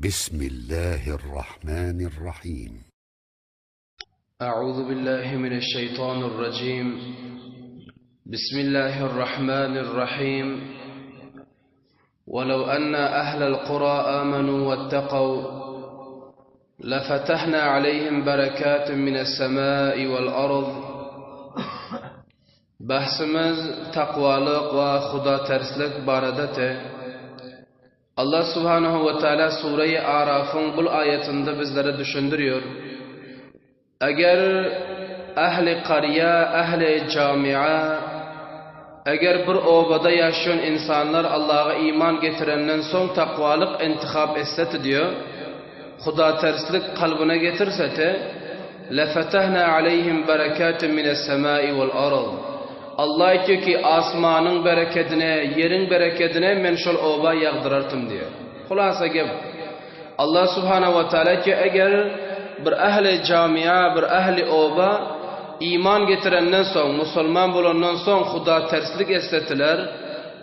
بسم الله الرحمن الرحيم أعوذ بالله من الشيطان الرجيم بسم الله الرحمن الرحيم ولو أن أهل القرى آمنوا واتقوا لفتحنا عليهم بركات من السماء والأرض Bahsimiz takwalyk we hudaterslik baradady. Allah subhanahu we taala Sure-i Arafyň bul aýatynda bizlere düşündirýär. Eger ähli karýa, ähli jamia, eger bir obada ýaşaýan insanlar Allaha iman getirenden soň takwalyk intihap etseti diýýär, hudaterslik kalbyna getirseti, Lefetehna aleyhim berekatin mines-semai wal-ard. Allah aýtýar ki, asmanyň berekedini, ýeriň berekedini men şol oba ýagdyrartym diýýär. Hulasa gep, Allah subhanahu we taala aýtýar, eger bir ähli jamia, bir ähli oba iman getirenden soň, musulman bolandan soň hudaterslik etsetiler,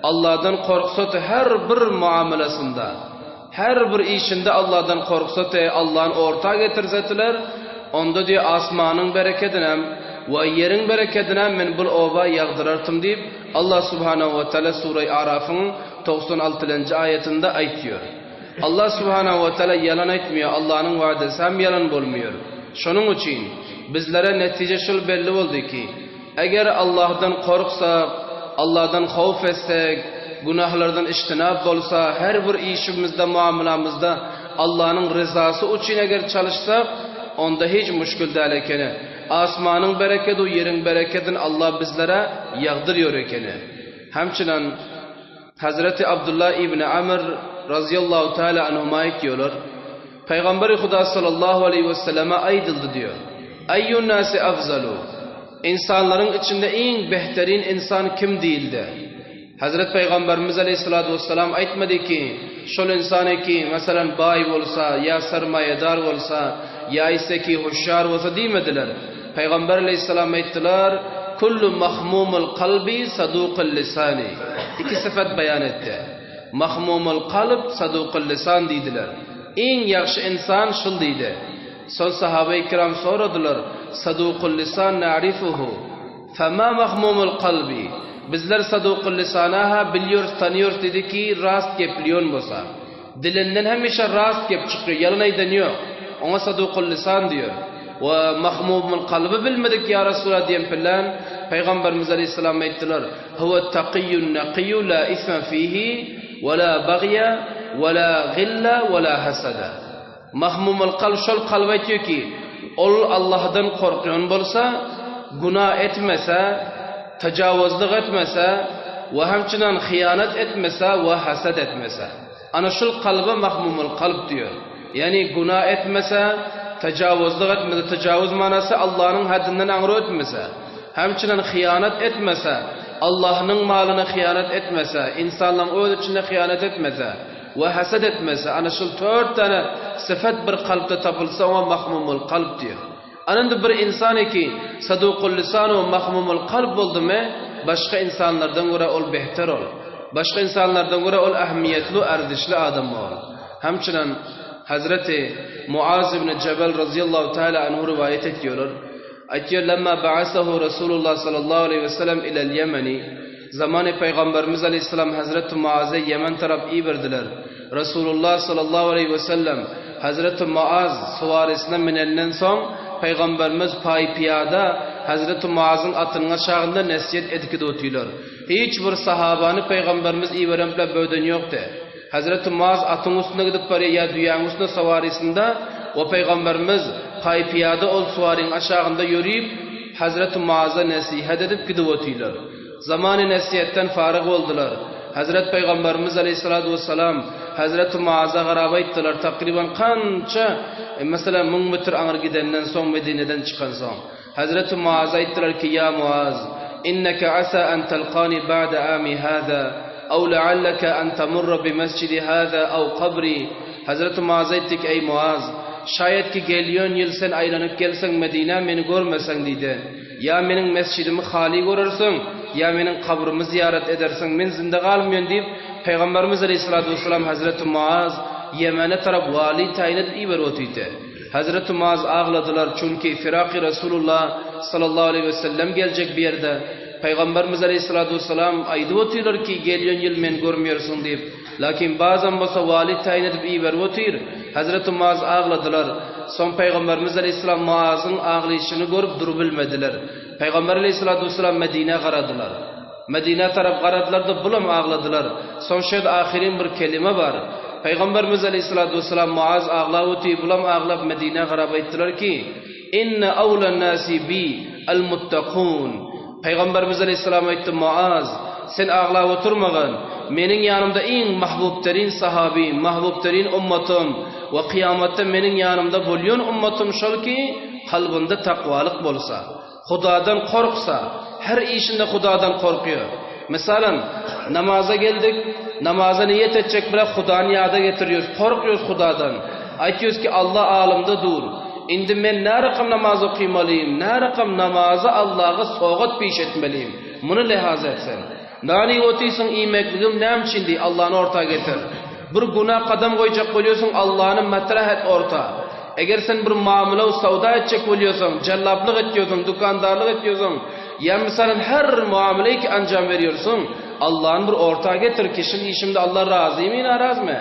Allahdan korksady her bir muamalasynda, Her bir işinde Allahdan korksate, Allahny orta getirsetiler, onda diýýär, asmanyň berekedinem we ýeriň berekedinem men bul oba ýagdyrartym diýip, Allah subhanahu we taala Sure-i Arafyň 96-njy aýatynda aýtýar. Allah subhanahu we taala ýalan aýtmaýar, Allahnyň wadesi hem ýalan bolmaýar. Şonuň üçin, bizlere netije şul belli boldy ki, Eger Allahdan korksak, Allahdan howf etsek, günahlardan içtinap bolsa, her bir işimizde, muamalamyzda Allahnyň ryzasy üçin eger çalyşsak, onda hiç müşgil däl ekeni. Asmanyň berekedi we ýeriň berekedini Allah bizlere ýagdyrýar ekeni. Hemçinan Hazreti Abdullah ibn Amr razyýallahu taala anhuma aýtýarlar, Pygamberi Huda sallallahu aleýhi we selleme aýdyldy diýýär, Eýýun nasi afzalu? Ynsanlaryň içinde iň behterin ynsan kim diýildi. Hazret Pygamberimiz aleýhissalatu wessalam aýtmady ki, şol ynsany ki, meselem, baý bolsa, ýa sermaýadar bolsa, ýa ise ki huşýar bolsa diýmediler. Pygamber aleýhissalam aýtdylar, Kullu mahmumul kalbi sadukul lisani. Iki syfat baýan etdi. Mahmumul kalb sadukul lisan diýdiler. Iň ýagşy ynsan şul diýdi. Soň sahabeýi kiram soradylar, Sadukul lisan na'rifuhu, fema mahmumul kalbi? Bizler sadukul lisana-ha bilýoris, tanýorys diýdi ki, rast geplýon bolsa. Dilinden hemişe rast gep çykýar, ýalan aýdan ýok. Oňa sadukul lisan diýer. We mahmumul kalby bilmedik ýa Resulallah diýen bilen Pygamberimiz aleýhissalam aýtdylar, Huwe takiýun nakiýu la isme fihi we la bagýa we la gilla we la hasada. Mahmumul kalb şol kalp aýtýar ki, ol Allahdan korkýan bolsa, günah etmese, tajawuzlyk etmese we hemçinan hyýanat etmese we hasad etmese. Ana şul kalba mahmumul kalp diýer. Ýagny günah etmese, tajawuzlyk etmese, tajawuz manasy Allahnyň haddinden aňry ötmese, hemçinan hyýanat etmese, Allahnyň malyna hyýanat etmese, ynsanlaryň öz içinde hyýanat etmese, we haset etmese, ana şul tört däne syfat bir kalpda tapylsa oňa mahmumul kalp diýer. Ana indi bir insan ki sadukul lisan we mahmumul kalp boldumy, başga insanlardan görä ol behter ol. Başga insanlardan görä ol ähmiýetli, erzişli adam ol. Hemçinan Hazreti Muaz ibn Jebel razyýallahu taala anhu riwaýat etýärler. Aýtýar, Lemma ba'asahu Rasulullah sallallahu aleýhi we sellem ilel Ýemeni, Zamany Pygamberimiz aleýhissalam Hazreti Muazy Ýemen tarap iberdiler. Rasulullah sallallahu aleýhi we sellem Hazreti Muaz suwarysyna minenden soň Pygamberimiz paý-pyýada Hazreti Muazyň atynyň aşagynda nesiýet edkidi otylar. Hiç bir sahabany Pygamberimiz iberen bile böden ýokdy. Hazreti Muaz atyň üstünde gidip barýar ýa düýäň üstünde sawarysynda we Pygamberimiz paý-pyýada ol suwaryň aşagynda ýörüp Hazreti Muaza nesihat edip gidip otylar. Zamany nesihatdan faryg boldular. Hazret Pygamberimiz aleýhissalatu wessalam Hazreti Muaza garap aýtdylar, takryban kança, meselem, müň metr aňry gidenden soň Medineden çykansoň. Hazreti Muaza aýtdylar ki, Ýa Muaz, inneke asa an talqani ba'da ami haza, aw la'alleke an tamurra bi mesjidi haza aw kabri. Hazreti Muaz aýtdy ki, Eý Muaz, şaýat ki gelýän ýyl sen aýlanyp gelseň Medinä meni görmeseň diýdi. Ýa meniň mesjidimi haly görersiň, ýa meniň kabrymy zyýarat edersiň, men zynda galmaýan diýip, Pygamberimiz aleýhissalatu wessalam Hazreti Muaz. Ýemene tarap wali taýyn edip iberip otydy. Hezreti Muaz agladylar, çünki Firaky Resulullah sallallahu aleýhi we sellem geljek bu ýerde. Pygamberimiz aleýhissalatu wessalam aýdyp otyrlar ki, gelýän ýyl meni görmeýärsiň diýip. Lakin bazam bolsa wali taýyn edip iberip otyr. Hezreti Muaz agladylar. Soň Pygamberimiz aleýhissalam Muazyň aglyşyny görüp durubilmediler. Pygamber aleýhissalatu wessalam Medinä garadylar. Medinä tarap garadylar-da, bulam agladylar. Soň şeýd ahyrin bir kelime bar. Pygamberimiz aleýhissalatu wessalam Muaz aglap otyr, bulam aglap Medinä garap aýtdylar ki, Inne awlan nasi bi al-muttakun. Pygamberimiz aleýhissalam aýtdy, Muaz, sen aglap oturmagyn. Meniň ýanymda iň mahbubterin sahabym, mahbubterin ummatym we kyýamatda meniň ýanymda bolýan ummatym şol ki, kalbynda takwalyk bolsa. Hudadan korksa, her işinde Hudadan korkýar. Mesalan, namaza geldik, namaza niýet etjek bile Hudany ýada getirýäris, korkýarys Hudadan. Aýtýarys ki, Alla alymda dur. Indi men närakam namaz okymalym, närakam namazy Allaga sogat piş etmelim. Muny lihaz et sen. Nan iýip otyrsyň, iýmekligim näme üçin diý, Allany orta getir. Bir günä gadam goýjak bolýarsyň, Allany matrah et orta. Eger sen bir mamla we sawda etjek bolýarsyň, jellaplyk etýärsiň, dükandarlyk etýärsiň, ýa mysalan her muameleýi ki anjam berýärsiň, Allany bir orta getir ki, şul işimde Alla razymy, narazymy?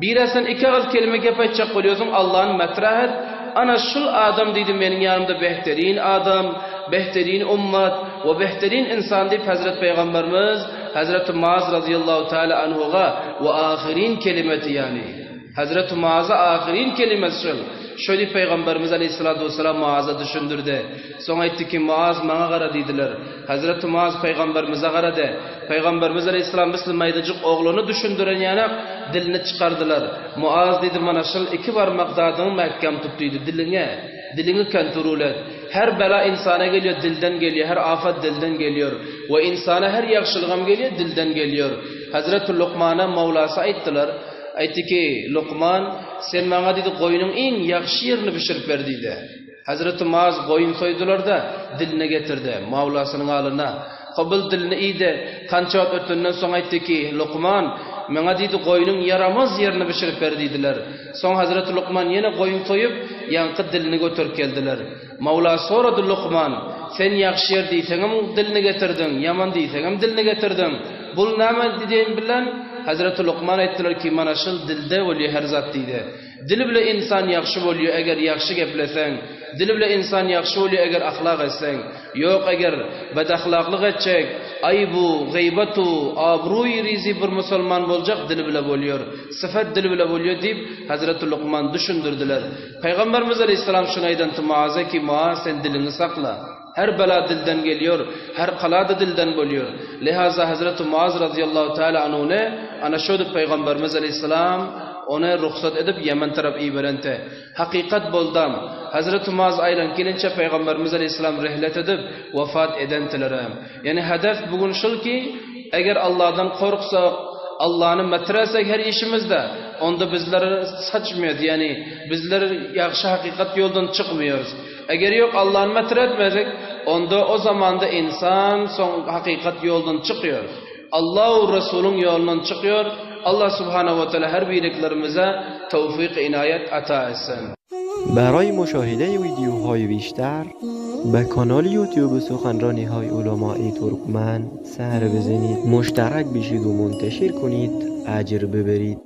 Bire sen iki agyz kelime gep aýtjak bolýarsyň, Allany matrah et, ana şul adam diýdi meniň ýanymda behterin adam, behterin ummat we behterin ynsan diýip Hezret Pygamberimiz Hezreti Muaz razyýallahu taala anhuga we ahyrin kelimeti ýany Hezreti Muaza ahyrin kelimesi şul. Şo diýip Pygamberimiz aleýhissalatu wessalam Muaza düşündirdi. Soň aýtdy ki, Muaz maňa gara diýdiler. Hezreti Muaz Pygamberimize garady. Pygamberimiz aleýhissalam misli maýdajyk oglany düşündiren ýanak dilini çykardylar. Muaz diýdi, mana şul iki barmak zadyňy mäkäm tut diýdi, diliňe, diliňi kontrul et. Her bela ynsana gelýär dilden gelýär, her afat dilden gelýär. We ynsana her ýagşylygam gelýär dilden gelýär. Hezreti Lukmana Mawlasy aýtdylar. Aýtdy ki, Lukman, sen maňa diýdi, goýnuň iň ýagşy ýerini bişirip ber diýdi. Hezreti Muaz goýun soýdular-da, dilini getirdi, mawlasynyň alyna. Kobyl dilini iýdi. Kança wagt ötenden soň aýtdy ki, Lukman, maňa diýdi, goýnuň ýaramaz ýerini bişirip ber diýdiler. Soň Hezreti Lukman ýene goýun soýup, ýaňky dilini göterip geldiler. Mawla sorady, Lukman, sen ýagşy ýer diýseňem dilini getirdiň, ýaman diýseňem dilini getirdiň. Bul näme diýen bilen, Hezreti Lukman aýtdylar ki, mana şul dilde bolýar her zat diýdi. Dil bile ynsan ýagşy bolýa eger ýagşy gepleseň, dil bile ynsan ýagşy bolýa eger ahlak etseň. Ýok eger bedahlaklyk etjek, aýbu, gyýbatu, abruý rizi bir musulman boljak dil bile bolýar, syfat dil bile bolýa diýip Hezreti Lukman düşündirdiler. Pygamberimiz aleýhissalam şuny aýdan tu Muaza ki Muaz sen diliňi sakla. Her bela dilden gelýär, her kala-da dilden bolýar. Lihaza Hezreti Muaz razyýallahu teala anhuny ana şödüp Pygamberimiz aleýhissalam ony rugsat edip Ýemen tarap iberente. Hakykat boldam. Hezreti Muaz aýlanyp gelinçä Pygamberimiz aleýhissalam rehlet edip wefat edentilerem. Ýani hedef bu gün şul ki, eger Allahdan korksak, Allahny metresek her işimizde, onda bizler saçmýarys, ýani bizler ýagşy hakykat ýoldan çykmýarys. Eger ýok Allany metre etmesek, onda o zamanda ynsan soň hakykat ýoldan çykýar. Alla we Resulyň ýolundan çykýar. Allah subhanahu we taala her biriklerimize towfyk inaýat ata etsin. برای مشاهده ویدیوهای بیشتر به کانال یوتیوب سخنرانی های علمای ترکمن سر بزنید مشترک بشید و منتشر کنید اجر ببرید.